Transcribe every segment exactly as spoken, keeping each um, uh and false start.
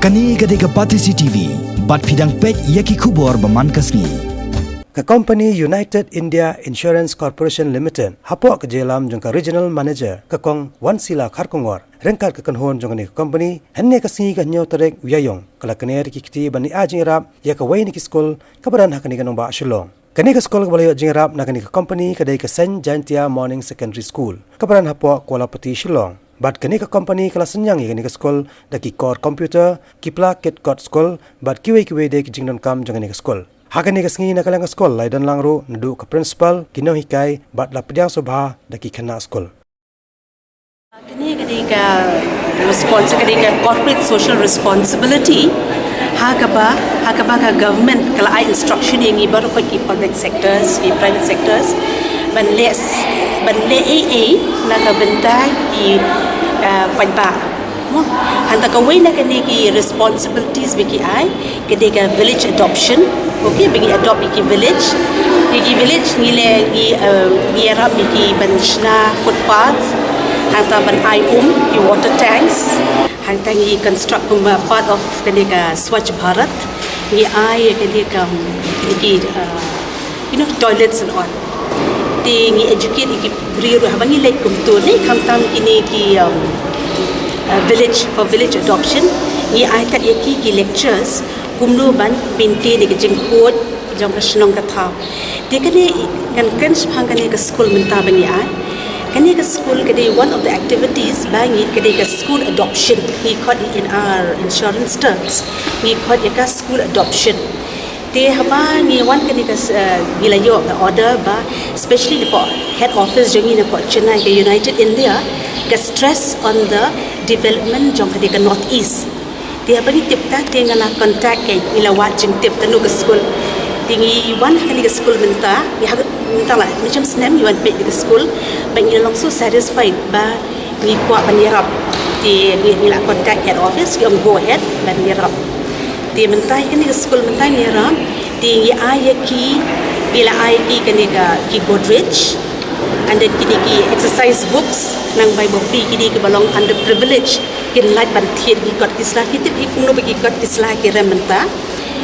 Kane ka dei ka Batesi T V, bad phi dang peit ïa ki khubor ba man ka sngi. Ka company United India Insurance Corporation Limited, hapoh ka jingïalam jong ka Regional Manager, ka Kong Wansila Kharkongor, ryngkat ka kynhun jong kane ka company, hynne ka sngi ka hynñiew tarik u Ïaïong, ka la kner ki kti ban ai jingïarap ïa kawei na ki skul kaba don ha kane ka nongbah Shillong. Kane ka skul kaba la ïoh jingïarap na kane ka company ka dei ka Saint Jaintia Morning Secondary School, kaba don hapoh Kualapati, Shillong. Bad kane ka company ka la synñiang ïa kane ka skul da ki kor computer, ki pla kit kot skul, bad kiwei kiwei de ki jingdonkam jong kane ka skul. Ha kane ka sngi na ka liang ka skul la ïadon lang ruh naduh ka principal, ki nonghikai, bad la pdiang sngewbha da ki khynnah skul. Kane ka dei ka response, ka dei ka corporate social responsibility. Ha kaba, ha kaba ka government ka la ai instruction ïa ngi baroh ki public sectors, ki private sectors, ban leh, ban leh ei ei na ka bynta ki, ah, paidbah. Mo, hangta kawei na kane ki responsibilities ba ki ai, ka dei ka village adoption. Okay, ba ngi adopt ïa ki village. Ïa ki village ngi leh, ngi, eh, ngi ïarap ïa ki ban shna footpath, hangta ban ai um ki water tanks, hangta ngi construct kumba part of kane ka Swachh Bharat, ngi ai ïa kane ka, um, ïa ki, uh, you know, toilets and all. Te ngi educate ïa ki briew ruh, haba ngi leit kumto ne, khamtam kine ki, um, uh, village, for village adoption, ngi ai kat ïa ki ki lectures kumno ban maintain ïa ka jingkhuid jong ka shnong ka thaw. Te kane ngan kren shaphang kane ka skul mynta ba ngi ai. Kane ka skul ka dei one of the activities ba ngi, ka dei ka school adoption. Ngi khot in our insurance terms, ngi khot ïa ka school adoption. Te haba ngi wan kane ka, eh, ngi la ïoh ka order ba, especially napoh head office jong ngi napoh Chennai ka United India, ka stress on the development jong kane ka North East. Te haba ngi tip ta, te nga la contact, ka ngi la wad jingtip kano ka skul. Te ngi wan ha kane ka skul mynta, ngi ha, mynta la, mynta snem ngi wan peit ka skul, ba ngi la long so satisfied ba ngi kwah ban ïarap. Te ngi, ngi la contact head office, ngi ong go ahead ban ïarap. Te mynta ïa kane ka skul mynta ngi ïarap, te ngi ai ïa ki, ngi la ai ïa ki kane ka, ki Godrej, and then kine ki exercise books, khnang ba ïa ki, kine kiba long underprivileged, kin lait ban thied ki kot ki sla, ki tip hi kumno ba ki kot ki sla ki rem mynta.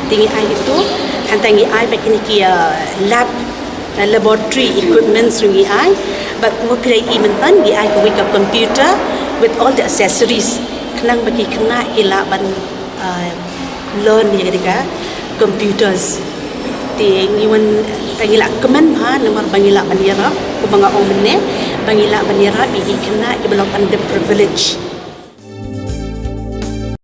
Te ngi ai kito, hangta ngi ai pat kine ki, uh, lab, uh, laboratory equipments ruh ngi ai, bad kumba phi la ïohi mynta ngi ai kawei ka computer with all the accessories, khnang ba ki khynnah ki lah ban, uh, learn ïa ka computers. Te ngi wan, te ngi la kmen bha namar ba ngi lah ban ïarap, kumba nga ong mynne, ba ngi lah ban ïarap ïa ki khynnah kiba long underprivileged.